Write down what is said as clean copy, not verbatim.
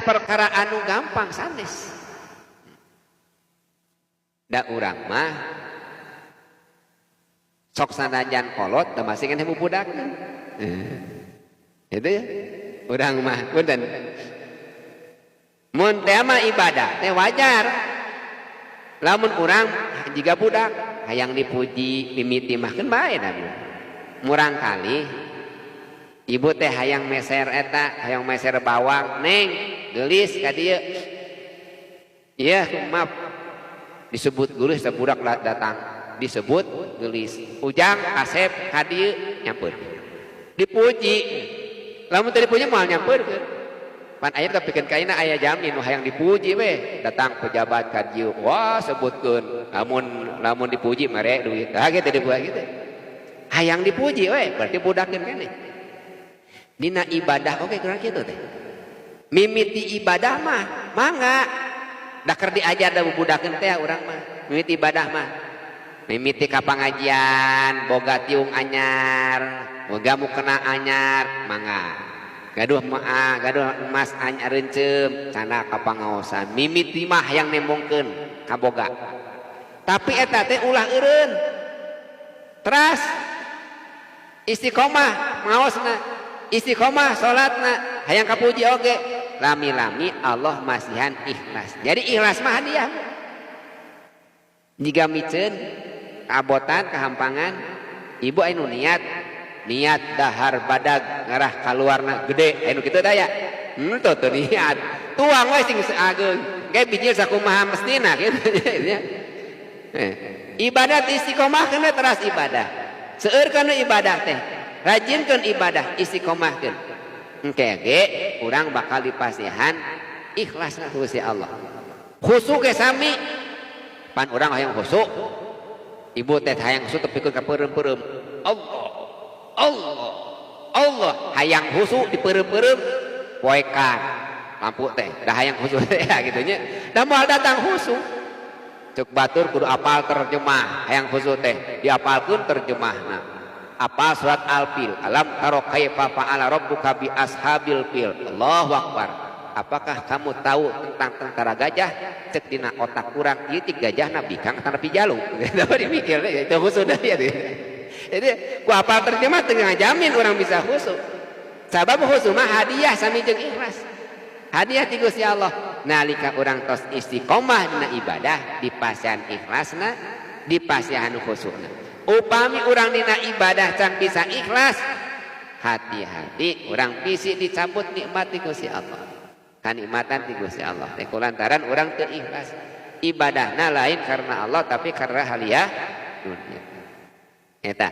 perkara anu gampang sanes. Da urang mah sok sanajan kolot da masih keneh bubudakeun. Itu ya. Urang mah punten. Mun teh mah ibadah teh wajar. Lamun urang jiga budak hayang dipuji mimiti mah keun bae da. Murang kali ibu teh hayang meser eta, hayang meser bawang, neng geulis ka dieu. Ieu maaf disebut geulis teh budak datang, disebut geulis. Ujang kasep ka dieu nyampeurkeun. Dipuji. Lamun teu dipuji moal nyampeurkeun. Pan aya tepikeun ka ayeuna aya jamin nu hayang dipuji we, datang pejabat ka dieu, wah sebutkeun, lamun dipuji mere duit. Tah kitu dibuat kitu. Hayang dipuji we, berarti budakeun keneh. Dina ibadah oke kurang kitu teh. Mimiti ibadah mah mangga. Da keur diajar da bubudakeun teh urang mah. Mimiti ibadah mah. Mimiti ka pangajian, boga tiung anyar, boga mukena anyar, mangga. Gaduh maa, gaduh emas anyar rencem, canda ka pangaosan. Mimiti mah hayang nembongkeun kaboga. Tapi eta teh ulah eureun. Teras istiqomah ngaosna, istiqomah salatna, hayang kapuji oge. Lami-lami Allah masihan ikhlas. Jadi ikhlas mah hadiah. Jika miceun kabotan kahampangan, ibu anu niat dahar badag ngarah kaluarna gede, anu kitu daya. Henteu teu niat. Tuang we sing ageung. Ge bijil sakumaha mestina kitu nya. Ibadat istiqomah kana teras ibadah. Seueur kana ibadah teh. Rajinkeun ibadah istiqomahkeun. Engke ge urang bakal dipasihan ikhlasna ku Gusti Allah. Khusyuk ge sami. Pan urang hayang khusyuk. Ibu teh hayang khusyuk tepikeun ka peureum-peureum. Allah, Allah, Allah hayang khusyuk dipeureum-peureum poekan lampu teh dah hayang khusyuk teh ya gitu nya. Da moal datang khusyuk. Cek batur kudu apal terjemah hayang khusyuk teh diapalkeun terjemahna. Apal surat Al-Fil, alam taro kaifa fa'ala rabbuka bi ashabil fil. Allahu akbar. Apakah kamu tahu tentang tentara gajah? Cek dina otak kurang ieu ti gajah nabi kang tanapi jalu. Dapat dipikir itu khusyuk dah ya. Jadi ku apal terjemah teu ngajamin orang bisa khusyuk. Sabab khusyuk mah hadiah sami jeung ikhlas. Hadiah ti Gusti Allah. Nalika urang tos istiqomah dina ibadah dipasihan ikhlasna, dipasihan khusyukna. Upami urang dina ibadah can bisa ikhlas, hati-hati urang bisi dicabut nikmat ti Gusti Allah. Kanikmatan ti Gusti Allah. Teh kulantaran urang teu ikhlas. Ibadahna lain karena Allah tapi karena haliah dunia. Eta.